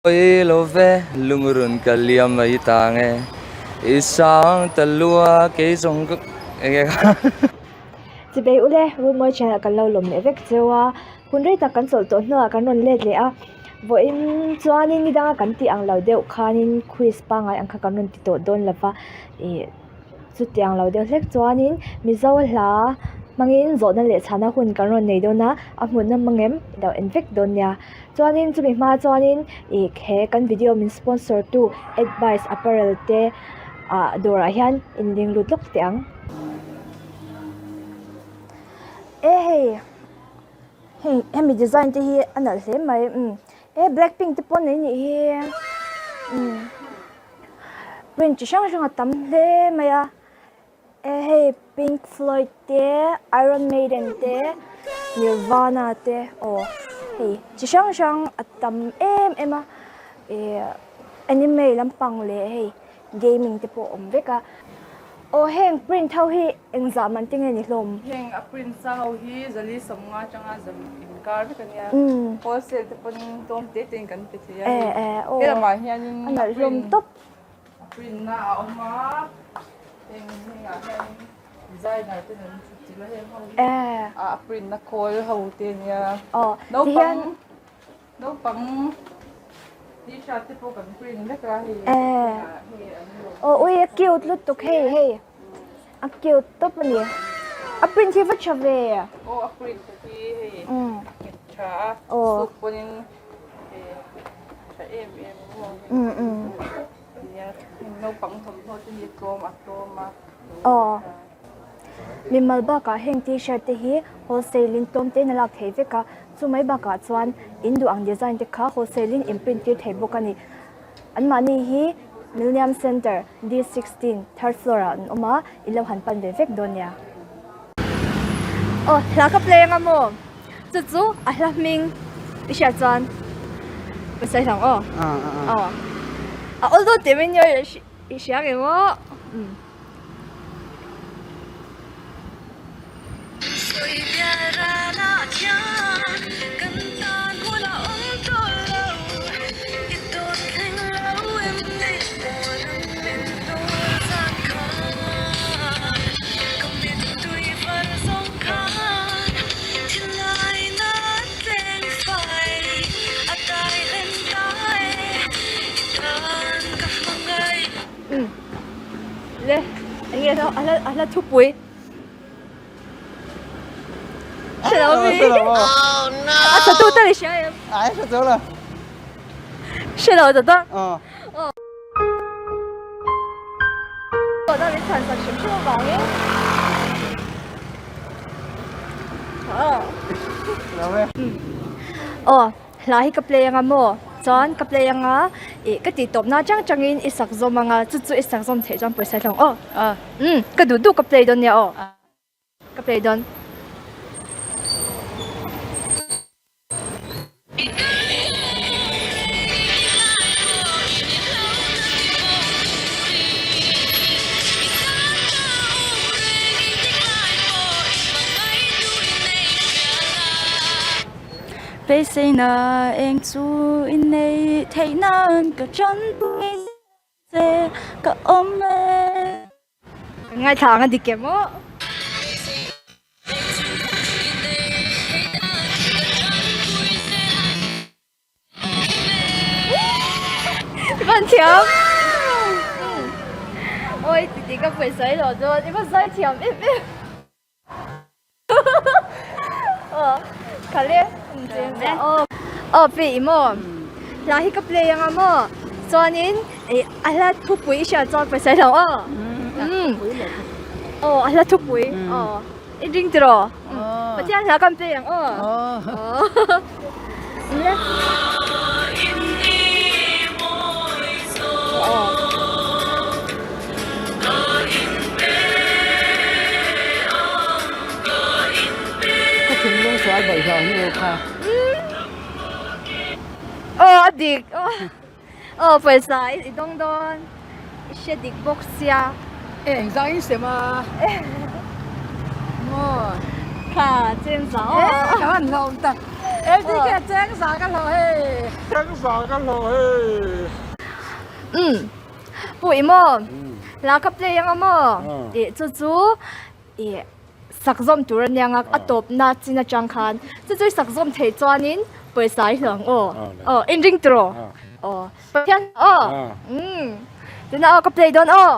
Pawi lo ve, lungrun ka liam mai tang e, i sang ta lua kei zawng ka enge kha. Chibei ule, Runmawi channel kan lo lawm leh vek cheu a, hun rei tak kan chawlh tawh hnuah kan rawn let leh a, vawiin chuanin ni danga kan tih ang lo deuh khanin quiz pangngai ang kha kan rawn ti tawh dawn lo va, ih Chutiang lo deuh hlek chuanin Mizo hla hmangin zawhna leh chhana hun kan rawn nei dawn a, a hmunna hmang em i lo en vek dawn nia. Chuanin chumi hma chuanin ih he kan video min sponsor tu Advice Apparel te ah dawrah hian inling lut lawk teh ang. E hei hei hemi design te hi a nalh hle mai umm e black pink te pawh nei nih hi umm. Print chi hrang hrang a tam hle mai a e hei pink floyd te iron maiden te nirvana te aw hei chi hrang hrang a tam em em a ih anime lampang leh hei gaming te pawh a awm vek a aw heng print ho hi engzah man te nge ni hlawm. Heng a print sa ho hi zali sawmnga atanga zam inkar vek a nia wholesale te pawn tlawm te te in kan pe thei a hei helamah hianin a print a print na a awm a heng hengah hianin designer ten an thut chilh a heng ho hi a print na khawl ho te ania naupang Naupang t-shirt te pawh kan print vek a hei hei an lo. Aw ui a cute lutuk hei hei a cute tawp a ni a print hi va tha ve. Aw a print te hi hei a nghet tha a suk pawhin tha em em a nia naupang thawmhnaw te hi tlawm a tlawm a. Aw. Mimal bakah heng t-shirt te hi wholesale in tlawm te in a lak thei vek a, chu mai bakah chuan in duh ang design te kha wholesale in in print tir thei bawk a ni. Anmahni hi Millennium Centre D 16 third floor ah an awm a, in lo han pan ve vek dawn nia. Aw hla ka play anga maw? Chu chu a hla hming i hriat chuan ka sawi hlawm aw. Aw a awl dawn tih mai nia i hria ngei maw? Le enge a hla a hla thupui hre lo mi a sa tu te i hria em ai hre zo lo hre lo ta ta aw ta min chhan sak hrim hrim avangin aw Hla hi ka play anga maw? Chuan ka play anga ih ka tih tawp na chang changin i sak zawm anga chu chu i sak zawm theih chuan pawisa hlawm aw. Umm ka duh duh ka play dawn nia aw. Ka play dawn. Beiseina eng chu i nei theih nan ka tanpui che ka awm e. Kan ngaithla ang a dik em aw. I van thiam. Oi titi ka pawisa i lo dawn i va zai thiam em em. Aw pi i maw hla hi ka play anga maw chuanin ih a hla thupui i hriat chuan pawisa ilo aw aw a hla thupui aw i ring tiraw Pathian hla kan play ang aw Ka thinlung sual bawlhhlawh hnu kha. Aw a dik aw pawisa i dawng dawn i hre dik bawk sia. E engzah in sem a maw kha cheng zah aw ka han hlawm tak. LDK cheng za ka hlawh hei. Cheng za ka hlawh hei. Umm Pu i maw hla ka play anga maw tih chu chu ih sak zawm tur a nia nga a tawpna chin atang khan chu chu i sak zawm theih chuanin pawisa i hlawh ang aw aw inring tur aw aw Pathian aw umm tunah aw ka play dawn aw.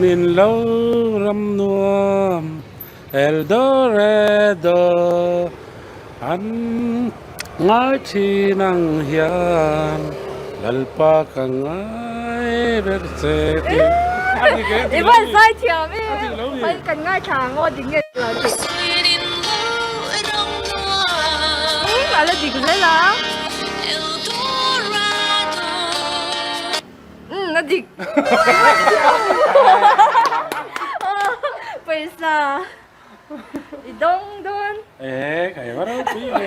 Min lo ram nuam Eldorado an ngai thin ang hian Lalpa ka ngai ber che tih a dik e I van zai thiam e Hei kan ngai thla ang aw dik nge dik lo tih A la dik zel a. Umm a dik. Pawisa i dawng dawn. Eh ka hei varo pui ve.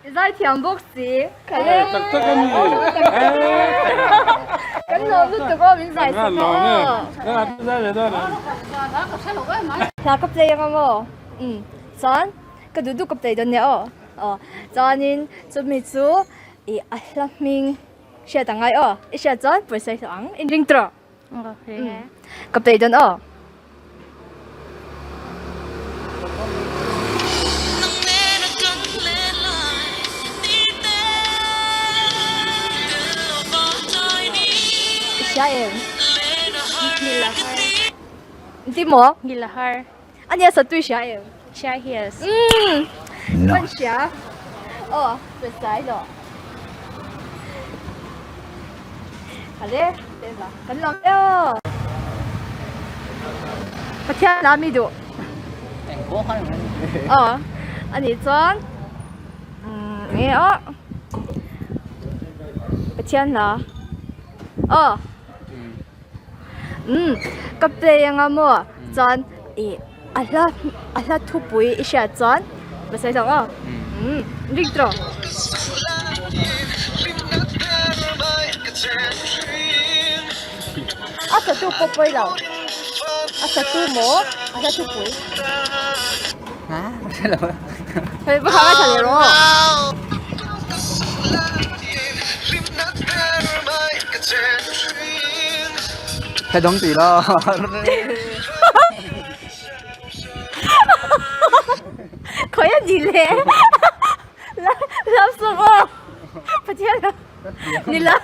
I zai thiam bawk si. Kale. Tak tak a ni. Kan lawm lutuk aw min zai sak aw. Kan lawm e. Zai ve dawn ang. Hla ka play anga maw? Umm chuan ka duh duh ka play dawn nia aw. Aw chuanin chumi chu i a hla hming Hriat ang ngai aw. I hriat chuan pawisa i hlawh ang. In ring tawh. Ka play dawn aw. I hria em? Ti maw? A nia satu i hria em? Hria hias. Umm. Kan hria. Aw, pawisa i hlawh. Hale, tena kan lawm e aw. Pathian a mi duh. Eng pawh khan. Aw, ani chuan umm nge aw. Pathian hla. Aw. Umm ka play anga maw chuan ih a hla a hla thupui i hriat chuan ka sawi hlauh aw umm ring tawh a satu pawh pawi lo a satu maw a hla thupui hei va kha ngaithla leh rawh aw. He dawng tih lo. Khawi a ni le. Love song aw. Pathian a ni la.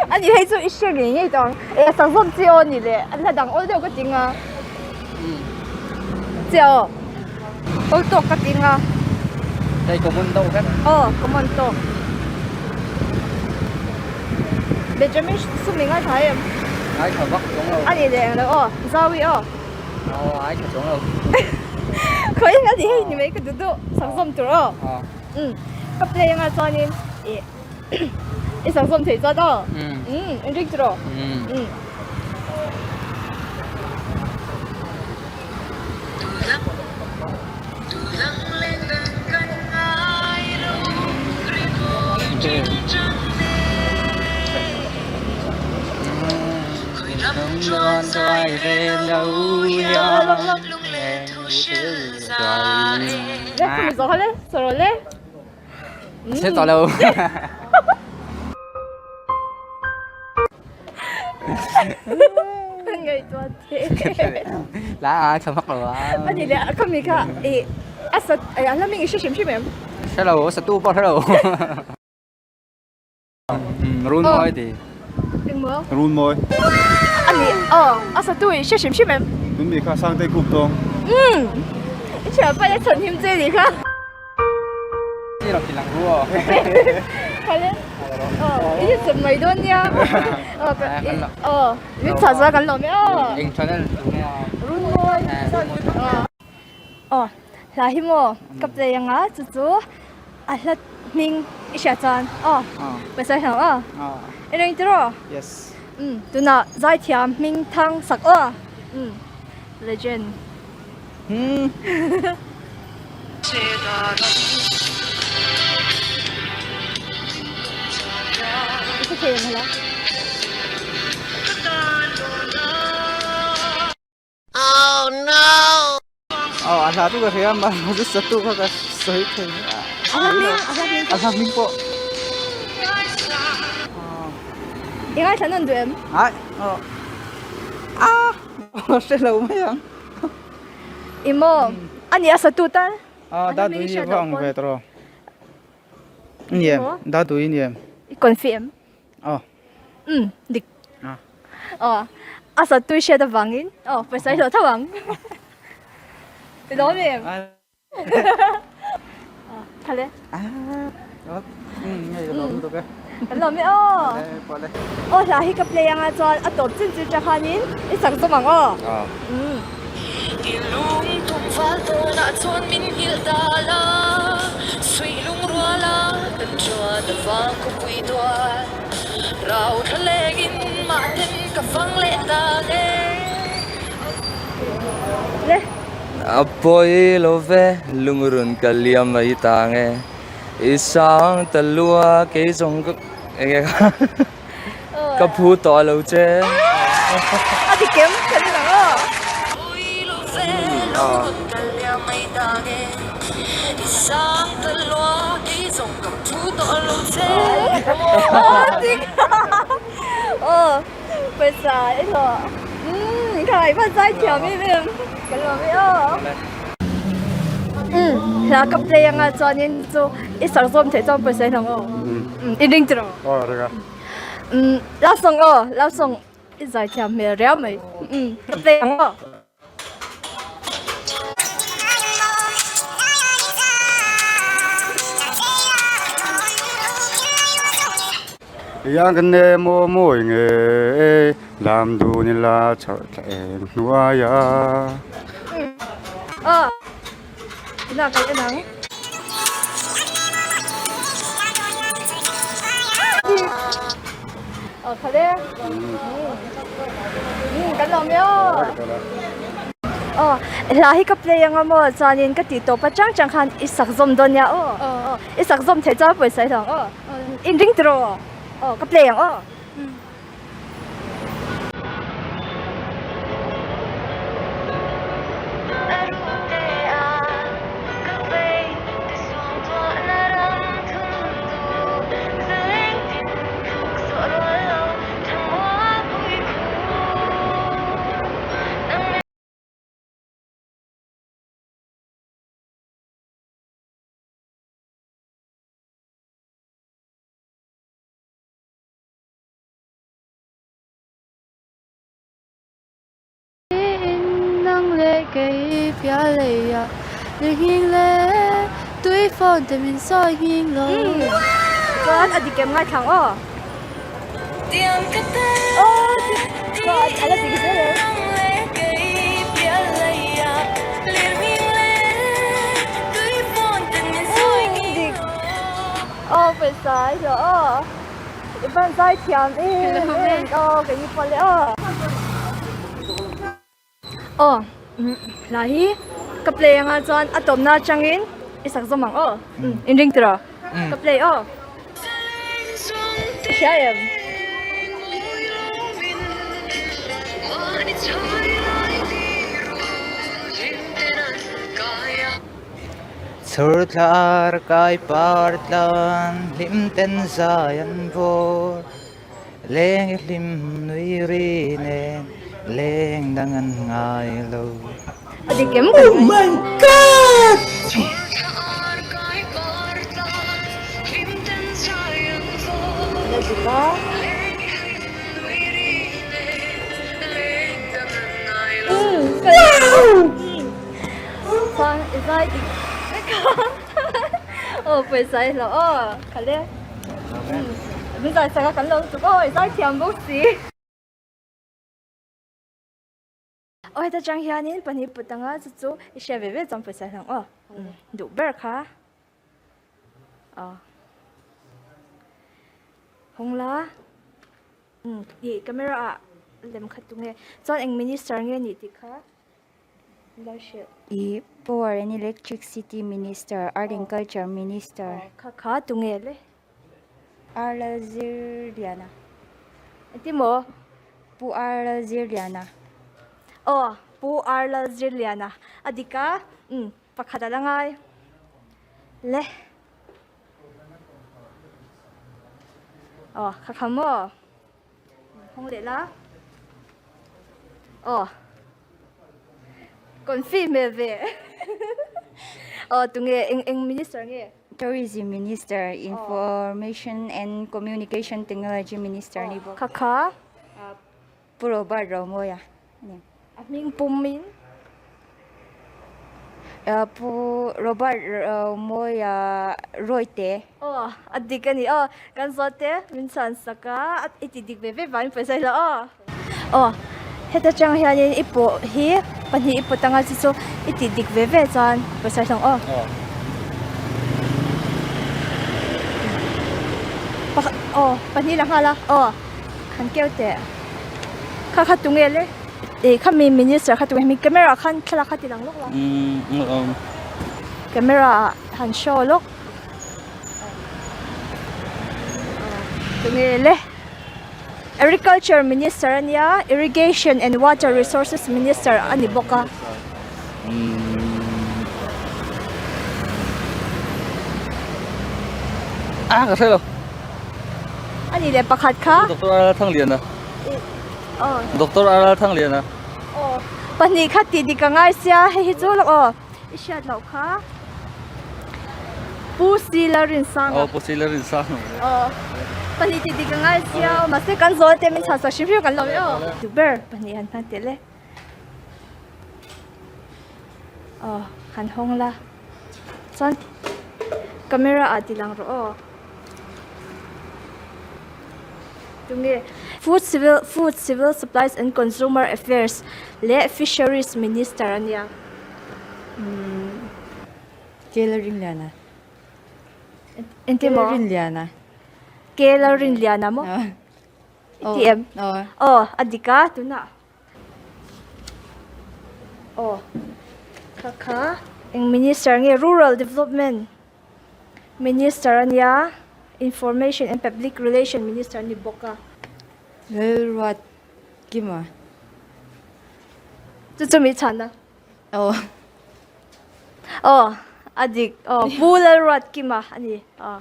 Ani hei chu i hre ngei ngei tawh ang. E a sak zawm chi aw ni le. A hla dang awl deuh ka ting a. Chi aw. Awl tawk ka ting a. Hei common deuh vek. Aw common tawk. Benjamin sum i ngaithla em? Ngaithla vak chuang lo. A ni leh ang lo aw. Zawi aw. Aw ngaithla chuang lo. Khawi eng a ni hei ni mai ka duh duh. Sak zawm tur aw. Umm ka play anga chuanin ih. I sak zawm thei chuan aw. Umm in ring tiraw. Umm. Le Sẽ tỏ đâu. Lá ai không mắc rồi. Anh gì lẹ không gì cả. Ý, à sao, à là mình sẽ xem xem em. Sẽ đâu, sẽ tu bao đâu. Run moi thì. Đừng mơ. Run moi. Anh gì, ờ, à sao tôi sẽ xem xem em. Tun mi kha sang te khup tawng. Umm. I thian pa le chhan him che ni kha. I hre chawp mai dawn nia. Aw min chah chuan kan lawm e aw. Eng channel tu nge a? Runmawi. Aw hla hi maw ka play anga chu chu a hla hming i hriat chuan aw pawisa hlauh aw. I reng tiraw? Yes. Umm tunah zaithiam hming thang sak aw. Umm legend. I hre thei ang hala. Aw a hla chu ka hria mahse chu satu kha ka sawi thei a a hla hming pawh I ngaithla nawn duh em? Ai aw a hre lo mai ang. I maw a ni a satu tal? A da dui hi va ang ve tawh ni em da dui ni em? I confi em? Aw. Umm dik. Aw a sat tui hriat avangin aw pawisa i hlawh tho ang. I lawm em? Aw tha le. Umm ngei ka lawm lutuk e. Kan lawm e aw. Aw hla hi ka play anga chuan a tawp chin chin tang khanin i sak zawm ang aw. Umm. A pawi lo ve lungrun ka liam mai tang e i sang ta lua kei zawng ka enge kha ka phu tawh lo che. A ti kem kha ni lang aw. Aw pawisa i hlawh umm kha i van zai thiam em em ka lawm e aw. Umm hla ka play anga chuanin chu i sak zawm theih chuan pawisa i hlawh aw umm i ring tiraw aw ring a umm love song aw love song i zai thiam hmel riau mai umm ka play ang aw. Iang kan ne maw mawi nge lam dun ila chhoh thla eng hnuai a. Aw ina kan en ang. Aw kha le. Kan lawm e aw. Aw hla hi ka play anga maw chuanin ka tih tawp atang tang khan i sak zawm dawn nia aw. I sak zawm theih chuan pawisa i hlawng aw. In ring tiraw aw ka play ang aw. In nang leh kei pialei ah ri nghing le tui phone te min sawi nghing lo. Chuan a dik em ngai thlang aw. Aw chuan a la dik zel em. Dik aw pawisa i hlawh aw. I van zai thiam em em aw kei ni pawh le aw. Aw hla hi ka play anga chuan a tawpna atangin i sak zawm ang aw in ring tiraw ka play aw i hria em. Chhur thlar kai par tlan hlim ten zai an vawr leng i hlim nui ri nen leng dang an ngai lo. A dik em? Oh my God! A dik a. Chuan i zai dik vek a aw pawisa i hlauh aw kha le min zai sak a kan lo tuk aw i zai thiam bawk si. Aw heta tang hianin pahnih put anga chu chu i hria ve ve chuan pawisa i hlauh aw duh ber kha aw hawng la. Ih camera ah lem kha tunge chuan eng minister nge nih tih kha. Lo hrilh. I Power and Electricity Minister, Art and Culture Minister. Aw, kha kha tunge le? Ar Lalzirliana. Engti maw? Pu Ar Lalzirliana. Aw, Pu Ar Lalzirliana. A dik a, umm, pakhat a la ngai. Le. Aw, kha kha maw? Hawng leh la. Aw. Confi hmel ve. Aw tunge eng eng minister nge? Tourism Minister, Information and Communication Technology Minister ni bawk. Kha kha. Pu Robert Romawia a ni. A hming pum in? Pu Robert Romawia Rawite. Aw, a dik a ni aw. Kan zawt te min chhan sak a, i ti dik ve ve vangin pawisa hi la aw. Aw, heta tang hianin i pawh hi pahnih i pawt anga chu chu i ti dik ve ve chuan pawisa hi hlawng aw. Aw, pahnih la nghal a, aw. Han keu teh. Kha kha tunge le? Ih kha mi minister kha tunge mi camera khan thlalak kha ti lang lawk la. Umm Camera ah han show lawk. Tunge le? Agriculture minister ania irrigation and water resources minister a ni bawk a. A ka hre lo. A ni leh pakhat kha. Doctor Aral Thangliana. Aw. Doctor Aral Thangliana. Aw. Pahnih kha tih dik a ngai sia hei hi chu lawk aw. I hriat loh kha. Pu Sila Rinsanga. Aw Pu Sila Rinsanga. Aw. Pahnih tih dik a ngai sia aw mahse kan zawl te min chhan sak hrim hrim kan lo e aw. Duh ber pahnih han hman teh le. Aw han hawng la. Chuan camera ah ti lang rawh aw. Tunge Food Civil Food Civil Supplies and Consumer Affairs leh Fisheries Minister a nia. Umm Kela Rinliana. Engti maw? Kela Rinliana. Kela Rinliana maw? I ti em? Aw a dik a tunah. Aw kha kha eng minister nge rural development minister a nia information and public relation minister a ni bawk a. Lalruat Kima. Chu chu mi chhan a. Aw. Aw a dik aw Pu Lalruat Kima a ni aw.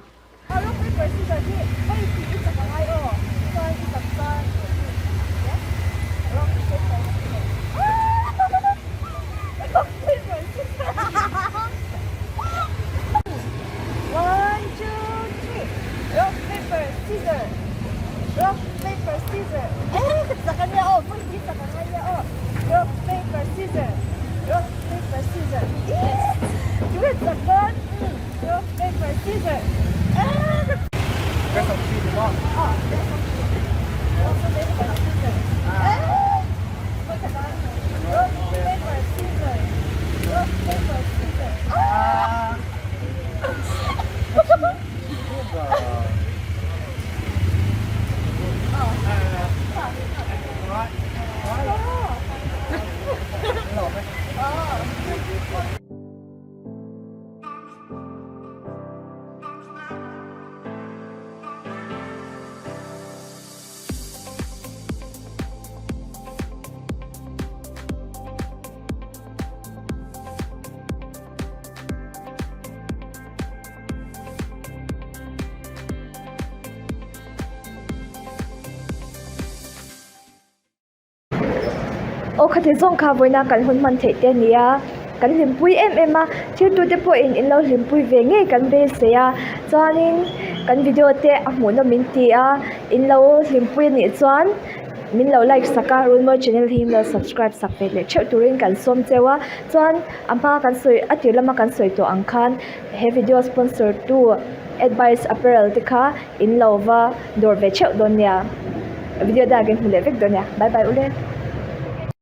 Rock paper scissors hi vawi tih i chak angai aw chuan i chak chuan rock paper scissors rock paper scissors one two three rock paper scissors rock paper scissors eh ka chak ania aw vawi tih i chak angai ania aw rock paper scissors rock paper scissors eh tunge chak dawn. Rock, paper, scissors. Rock, paper, scissors. Rock, paper, scissors. Aw khati zawng kha vawiina kan hun hman theih te a ni a kan hlimpui em em a thil tute pawhin in lo hlimpui ve ngei kan beisei a chuanin kan video te a hmuh nawm in ti a in lo hlimpui a nih chuan min lo like sak a Runmawi channel hi min lo subscribe sak ve leh theuh turin kan sawm cheu a chuan a hma kan sawi a tir lama kan sawi tawh ang khan he video sponsor tu advice apparel te kha in lo va dawr ve theuh dawn nia video dangin hmu leh vek dawn nia bye bye ule.